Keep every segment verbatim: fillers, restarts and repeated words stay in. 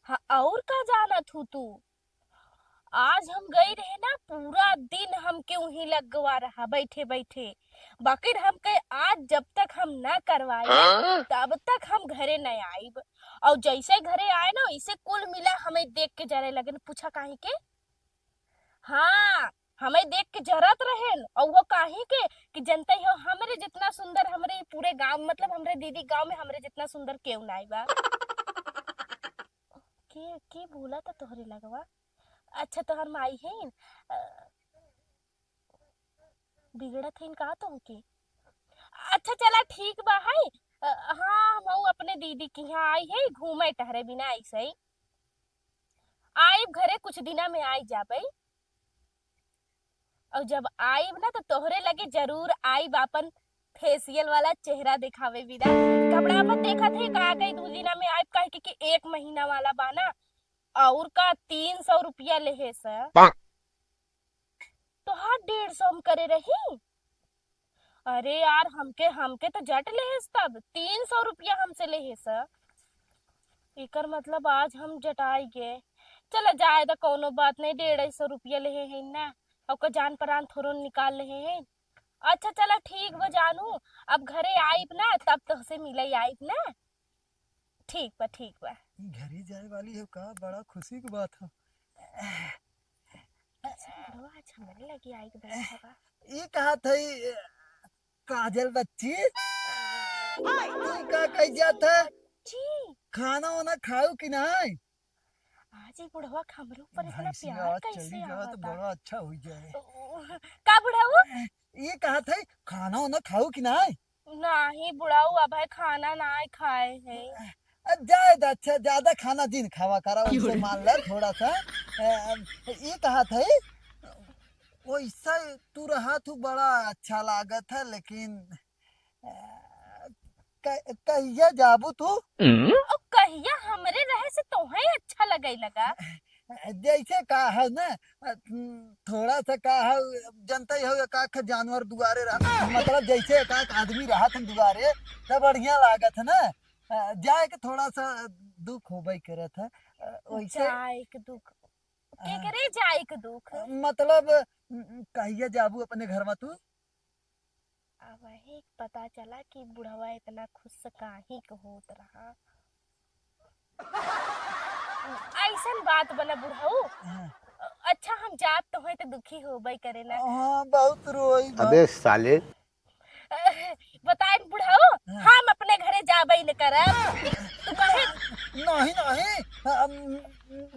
हाँ, और का जानत हू तू? आज हम गई रहे ना, पूरा दिन हमके उहीं लगवा रहा बैठे बैठे। बाकिर हमके आज जब तक हम ना करवाई, हाँ? तब तक हम घरे न आइब। और जैसे घरे आए ना, वैसे कुल मिला हमें देख के जरे लगन। पूछा काहे के? हाँ, हमें देख के जरत रहेन। और वो काहे के कि जनते हो, हमरे जितना सुंदर हमरे ई पूरे गांव, मतलब हमरे दीदी गांव में हमरे जितना सुंदर केहू नाई बा। के के बोला था तोहरे लगवा? अच्छा, तोहर माई है? अ, बिगड़त है का तुमके? अच्छा, चला ठीक बा है। अ, हाँ, हम अपने दीदी के यहाँ आई है घूमे टहरे बिना ऐसे ही। आइब घरे, कुछ दिना में आई जाबे। और जब आइब ना, तो तोहरे लगे जरूर आइब, अपन फेशियल वाला चेहरा दिखावे बिना। कपड़ा मत देखत है का, कई दू दिना में आइब, काहे कि, कि एक महीना वाला बा ना। और का, तीन सौ रुपया लेहे से। तोहार डेढ़ सौ हम करे रही। अरे यार, हमके, हमके तो जट लेहेस, तब तीन सौ रुपया हमसे लेहेस। एकर मतलब आज हम जटाई गए। चला जाए द, कौनो बात नहीं, डेढ़ सौ रुपया लेहे हैं ना, ओकर जान परान थोड़ो निकाल लेहे हैं। अच्छा चला ठीक बा जानू, अब घरे आइब ना तब तोहसे मिले आइब ना। ठीक बा, ठीक बा। ई घरे जाए वाली हो का, बड़ा खुशी की बात हो। अच्छा बुढ़वा, आज हमरे लगे आई के बैठा बा। ई कहा थई, काजल बच्ची, तू का कह जात है? जी। खाना वाना खाऊ कि नहीं? आज ई बुढ़वा हमरे ऊपर इतना भैंसिया प्यार आज कैसे चली जाए तो आवता? बड़ा अच्छा हो जाए। ओ, का बुढ़ऊ? ये कहा थई, खाना वाना खाऊ कि नहीं? नाही बुढ़ऊ, अबे खाना नाही खाए है। अ, जाए द, अच्छा, ज्यादा खाना जिन खावा करा, क्यों उनसे रे? मान ले थोड़ा सा। अ, ये कहा थई, वैसा तू रहा तू बड़ा अच्छा लागत है, लेकिन, अ, क-, कहिया जाबू तू? हम्म? ओ, कहिया हमरे रहे से तोहे अच्छा लगे लगा? जैसे का है ना, अ, थोड़ा सा का है, जनते ही हो, एक आध जानवर दुआरे रहा, मतलब जैसे एक आध आदमी रहत है दुआरे, तो बढ़िया लागत है ना। अ, जाए के थोड़ा सा दुख होबे करत है, अ, वैसे जाए के दुख? अ, केकरे जाए के दुख? अ, मतलब, उम, उम, कहिया जाबू अपने घर में तू? अब वही पता चला कि बुढ़वा इतना खुश काहे के होत रहा। ऐसन बात बा ना बुढ़ऊ। हाँ। अच्छा, हम जात तो हैं तो दुखी होबे करे ना। हाँ, बहुत रोई बा। अबे साले। बताइन बुढ़ऊ, हाँ। हम अपने घरे जाबे न करब। तू कहे नहीं, नहीं, हम,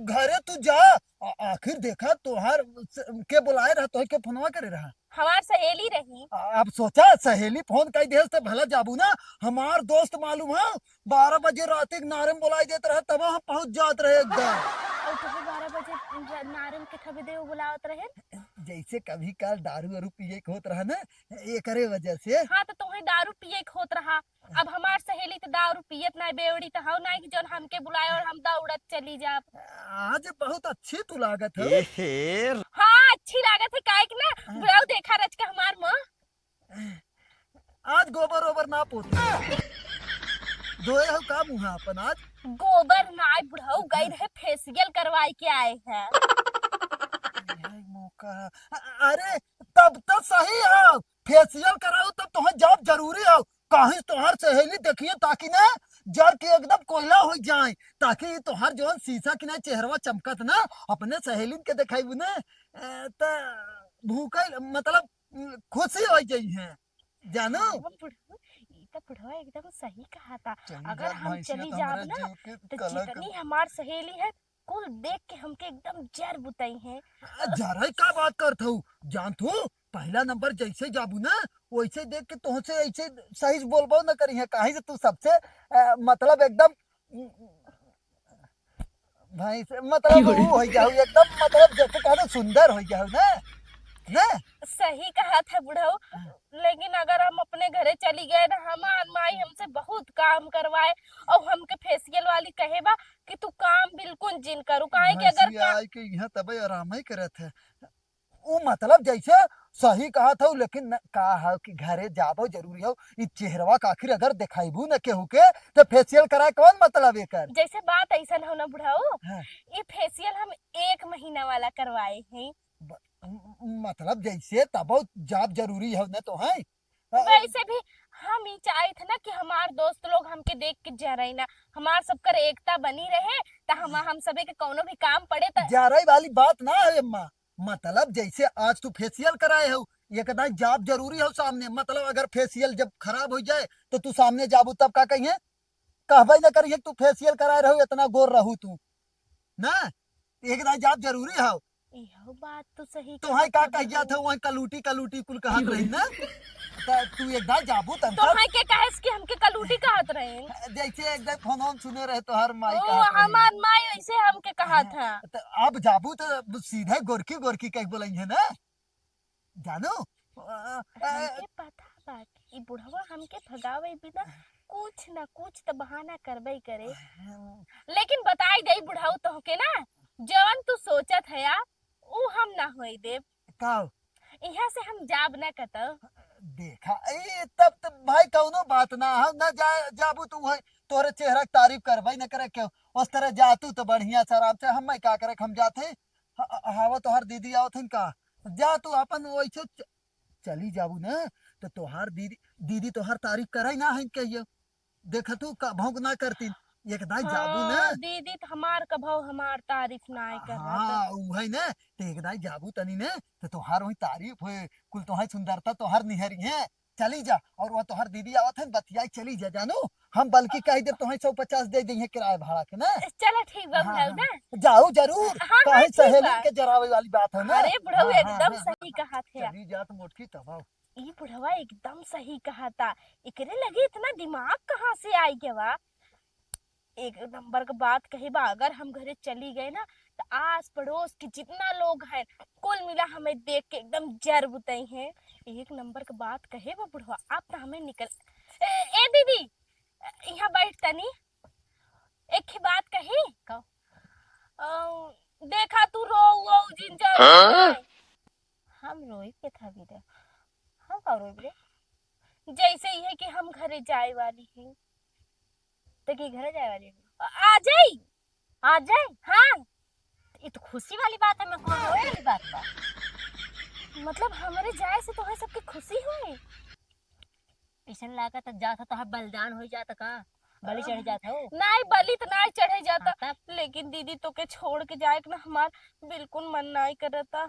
घरे तू जा। आ-, आखिर देखा, तोहार स-, के बुलाए रहा, तोहे के फोनवा करे रहा? हमार सहेली रही। आ-, अब सोचा, सहेली फोन कई देस त भला जाबू ना। हमार दोस्त मालूम है, बारह बजे रात के नारे में बुलाई देत रहे, तब हम पहुँच जात रहे एकदम। और तुहे बारह बजे ज-, नारे में के खबे देव बुलावत रहे? जैसे कभी काल दारू वारू पिए के होत रहा ना, एकरे वजह से। हाँ, तो तुहे दारू पिए के होत रहा। अब हमार सहेली त दारू पियत नाई, बेवड़ी त हौ नाई कि जौन हमके बुलाए और हम दौड़त चली जाब। आज बहुत अच्छी तू लागत हो। एहे। हाँ, अच्छी लागत है, काहे कि ना, हाँ। बुढ़ऊ देखा रच के हमार मुँह। आज गोबर ओबर ना पोते। धोए हो का मुँह अपन आज? गोबर नाई बुढ़ऊ, गई रहे फेशियल करवाई के आए हैं। यही मौका है। अ-, अरे, तब तो सही है, फेशियल कराओ तब तोहे जॉब जरूरी है। काहे तोहार सहेली देखिए ताकि ना जर के एकदम कोयला हो जाए, ताकि तोहार जौन शीशा की ना चेहरवा चमकत ना, अपने सहेलिन के देखाइबू ना, अ, त भूखल, मतलब, उम, खुशी हो जाई है, जानो? हाँ, बुढ़ऊ, ई त बुढ़वा एकदम सही कहा था। चली अगर जात हम भैंसिया चली त जाब हमरे ना, जीव के तो कलक। जितनी हमार सहेली है, कुल देख के हमके एकदम जर बुताई है। अ, जरे का बात करत हऊ? जानत हऊ, पहला नंबर जैसे जाबू ना, वैसे देख के तोहसे ऐसे सही से बोलबो न करी है, काहे से तू सबसे, अ, मतलब एकदम, भाई से, मतलब क्यों रे? वो हो जाऊ एकदम, मतलब जैसे कहा ना सुंदर हो जाऊ ना, ना? सही कहा था बुढ़ऊ, हाँ। लेकिन अगर हम अपने घरे चली गए ना, हमार माई हमसे बहुत काम करवाए और हमके फेशियल वाली कहे बा कि तू काम बिल्कुल जिन करू, काहे कि अगर भैंसिया का- आई के यहाँ तबे आराम ही करत है। उ मतलब जैसे सही कहत हौ, लेकिन न, का हौ कि घरे जाबो जरूरी हौ। ई चेहरवा का आखिर अगर देखाइबू न केहू के, त facial कराए कौन मतलब एकर? जैसे बात ऐसन हौ ना बुढ़ऊ, हाँ। ई facial हम एक महीना वाला करवाए हैं। ब-, म-, मतलब जैसे तबो जाब जरूरी हौ न तो है। अ, वैसे भी हम ई चाहित ना कि हमार दोस्त लोग हमके देख के जरे ना, हमार सबकर एकता बनी रहे, त हम, हम सबे के कौनो भी काम पड़े त जरे वाली बात ना है अम्मा। मतलब जैसे आज तू facial कराए हौ, एक दाई जाब जरूरी हौ सामने। मतलब अगर facial जब खराब होइ जाए तो तू सामने जाबू तब का कहिए? कहबे न करिए कि तू facial कराए रहू, इतना गोर रहू तू ना, एक दाई जाब जरूरी हौ। इहो बात तो सही तोहई कहत का हौ कह जात बिल्कुल। हौ, वही कलूटी कलूटी कुल कहत रही ना। त तू एक दाई जाबू तब तोहई के कहेस कि हमके कलूटी कहत रही। जैसे एक दाई फोन सुने रहे तोहर माई ओ, कहत रही। हमार माई वैसे हमके कहत हाँ, है। त अब जाबू त सीधे गोरकी गोरकी कह बोलई है ना, जानू? अ, अ, हमके पता बा कि ई बुढ़वा हमके भगावे बिना कुछ ना कुछ त बहाना करबे करे। हाँ। लेकिन बताई दे बुढ़ऊ तोहके ना, जवन तू सोचत है या, उ हम ना होई देब। का? इहाँ से हम जाब ना कतौ। देखा, ए, तब त भाई कौनो बात ना है, ना जा, जाबू तू है, तोरे चेहरा के तारीफ करबे न करे केहू। उस तरह जा तू तो बढ़िया से आराम से, हम का करे, हम जाते हैं। ह-, ह-, हवा तोहर दीदी आवत हन का? जा तू अपन वैसे च-, चली जाबू ना, तो तोहार दीदी, दीदी तोहार तारीफ करे ना है कहियो। देखा तू का भौंक ना करतीन, एक दाई जाबू ना। हाँ, दीदी तो हमार कभौ हमार तारीफ ना करत। हाँ, उहे ना, तो एक दाई जाबू तनी ना, तो तोहार वही तारीफ होए, कुल तोहार सुंदरता तोहार निहरी है। चली जा, और वह तोहर दीदी आवत है, बतियाई चली जा, जानू। हम बल्कि कह देब तोहे सौ पचास दे देइहे किराया भाड़ा के ना। चला ठीक बा, हाँ, बुढ़ऊ हाँ। ना। जाऊ जरूर, हाँ, हाँ, काहे ठीक सहेली बा। के जरावे वाली बात है ना। अरे बुढ़ऊ हाँ, हाँ, एकदम हाँ, सही हाँ। कहत है। चली जा तो मोटकी तब आओ। ई बुढ़वा एकदम सही कहता, एकरे लगे इतना दिमाग कहाँ से आई गवा? एक नंबर के बात कहे बा, अगर हम घरे चली गए ना, त आस पड़ोस के जितना लोग हैं, कुल मिला हमें देख के एकदम जर बुतई हैं। एक नंबर के बात कहे बा बुढ़वा, आप तो हमें निकल। ए, ए दीदी, यहाँ बैठ तनी, एक ही बात कही। का? अ, देखा तू रो, वो जिन जर हाँ? हम रोई के था भी रे, हम का रोई रे? जैसे ही है कि हम घरे जाए वाली हैं। तो की घरे जाए वाली है? आ जाई। आ जाए? हाँ। ये तो खुशी वाली बात है, मैं कौन रोए वाली बात बा? मतलब हमरे जाए से तोहे सबके खुशी होए? ऐसन लागत है जात है तोहार बलिदान हो जात का? बलि चढ़ जात हो? नहीं, बलि तो नहीं चढ़े जाता, हाँ, तब? लेकिन दीदी तोके छोड़ के जाए के ना हमार बिल्कुल मन नहीं करता।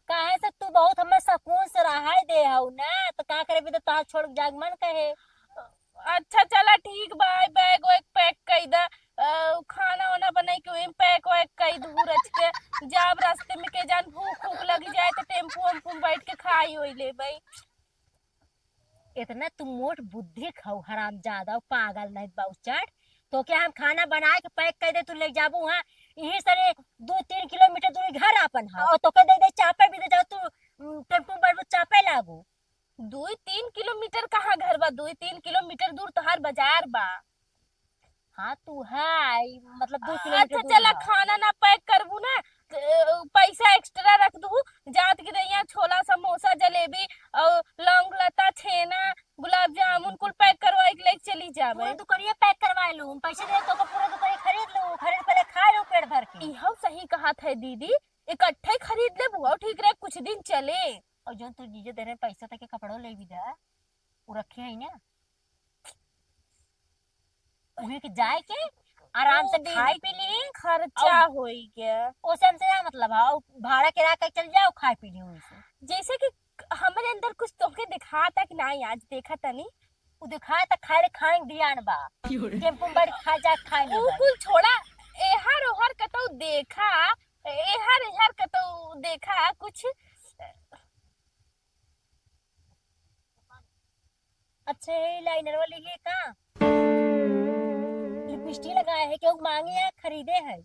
काहे से तू बहुत हमें सुकून से रहाई दे हऊ ना, तो का करे भी तो तोहार छोड़ के जाग मन कहे। अच्छा चला ठीक बा, बैग वैग पैक कई दा, अ, खाना वाना बनाई के वही पैक वैक कई दू रच के, जब रास्ते में के जान भूख भूख लगी जाए तो टेम्पू वेम्पू में बैठ के खाई होई ले भाई। इतना तू मोट बुद्धि खाऊ हरामजादा, पागल नहीं बाउचट। तो क्या हम खाना बनाए के पैक कर दे, तू ले जाबू वहाँ, यहीं से रे दो तीन किलोमीटर दूरी घर आपन है, और तोके दे दे चापे भी दे जाओ, तू, उम, टेम्पू में बैठबू चापे लागू। दो तीन किलोमीटर कहाँ घर बा, दो तीन किलोमीटर दूर तोहार बाजार बा। हाँ, तू है, मतलब, दो किलोमीटर अच्छा, दूर चला, है। खाना ना पैक करबू ना, त, अ, पैसा एक्स्ट्रा रख दू, जात के दइया छोला, समोसा, जलेबी, और लौंग लता, छेना, गुलाब जामुन, कुल पैक करवाई के लेके चली जाबे। पूरा दुकानिया पैक करवा लू, हम पैसे दे तो पूरा दुकानिया खरीद लू, खरीद पहले खा लू पेट भर के। इहो सही कहत है दीदी, इकट्ठे खरीद लेबू, और ठीक रहे, कुछ दिन चले। और जौन तू जीजे दे रहे पैसा तक के कपड़ो ले भी दा, उ रखे है ना। उहे के जाए के आराम से खाई पी ली, खर्चा होई के। ओसे हमसे का मतलब है? उ भाड़ा किराया के चल जाओ, खाई पी ली वहीं से। जैसे कि हमरे अंदर कुछ तोहके दिखाता कि नाहीं, आज देखा तनी। उ दिखाता खाए खाए ध्यान बा। टेम्पू में बैठ खा जा, खाए ले उ कुल छोड़ा, एहर ओहर कतौ देखा, एहर एहर कतौ देखा कुछ। अच्छा, ये लाइनर वाली ये का? लिपस्टिक लगाए है, केहू मांगे या खरीदे है?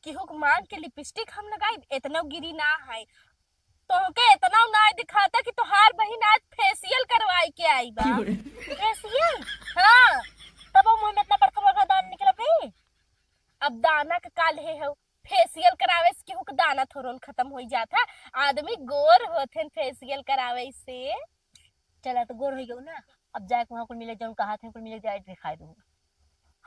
केहू के मांग के लिपस्टिक हम लगाई, इतना गिरी ना है। तोहके इतना ना दिखाता कि तोहार बहिन आज फेशियल करवाई के आई बा। फेशियल? हाँ। तब मुंह में इतना बड़का बड़का दाना निकला बे? अब दाना के काल है, है। फेशियल करावे से केहू के दाना थोड़न खत्म हो जात है। आदमी गोर होत हैं फेशियल करावे से। चला, तो गोर हो गयो ना, अब जाए के वहाँ कुल मिले, जौन कहा थे कुल मिले, जाए दिखाई दूँ।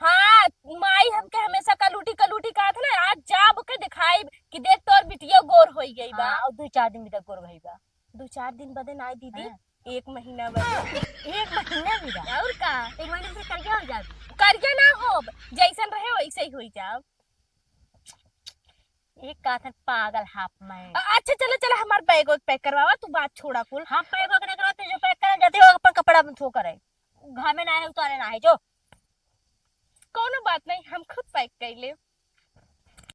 हाँ, माई हमके हमेशा कलूटी कलूटी कहत ना, आज जाब के दिखाई कि देख तोर बिटिया गोर होई गई बा। हाँ, और दो चार दिन भी तक गोर भई बा। दो चार दिन बदे ना दीदी, हाँ। एक महीना बदे। एक महीना भी बा? और का? एक महीना में करिया हो जाब? करिया ना होब, जैसन रहे वैसे ही होई जाब। एक का था पागल हाफ मैं। अ-, अच्छा, चला, चला, हमार बैग वैग पैक करवावा, तू बात छोड़ा कुल। हम पैक वैक ना करवाते, जो पैक करे जाते हो अपन कपड़ा में थो करे। घर में ना है, उतारे ना है, जो। कौनो बात नहीं, हम खुद पैक कर ले।